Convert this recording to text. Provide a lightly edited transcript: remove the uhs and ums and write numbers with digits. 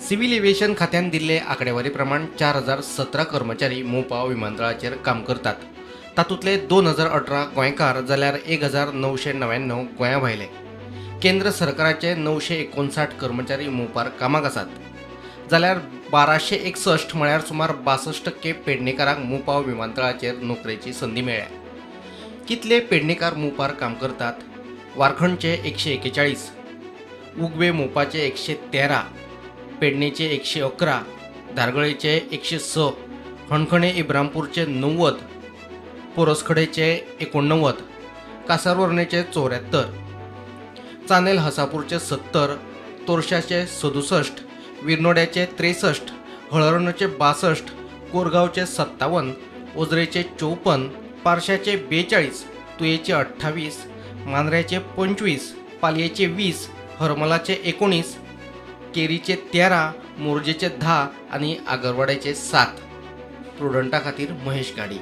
Civil aviation खात्यान दिल्ले आंकडेवारी प्रमाण 4017 कर्मचारी मोपा विमानतळाचेर काम करतात. तातूंतले 2018 गोंयकार जाल्यार 1999 गोंया भायले. केंद्र सरकाराचे 959 कर्मचारी मोपार कामाक आसात, जाल्यार 1261 म्हळ्यार सुमार 62% पेडणेकारांक मोपा विमानतळाचेर नोकरेची संदी मेळ्ळ्या. कितले पेडणेकार मोपार काम करतात? वारखंडचे 141, उगवे मोपाचे 113, पेडणेचे 111, धारगळेचे 106, हणखणे इब्रामपूरचे 90, पोरसखडेचे 89, कासारवर्णेचे 74, चानेल हसापूरचे 70, तोरशाचे 67, विर्नोड्याचे 63, हळर्णचे 62, कोरगावचे 57, ओझरेचे 54, पारशाचे 42, तुयेचे 28, मांद्र्याचे 25, पालयेचे 20, हरमलाचे 19, केरीचे 13, मोरजेचे 10 आनी आगरवाड्याचे 7. प्रुडंटा खातीर महेश गाडी.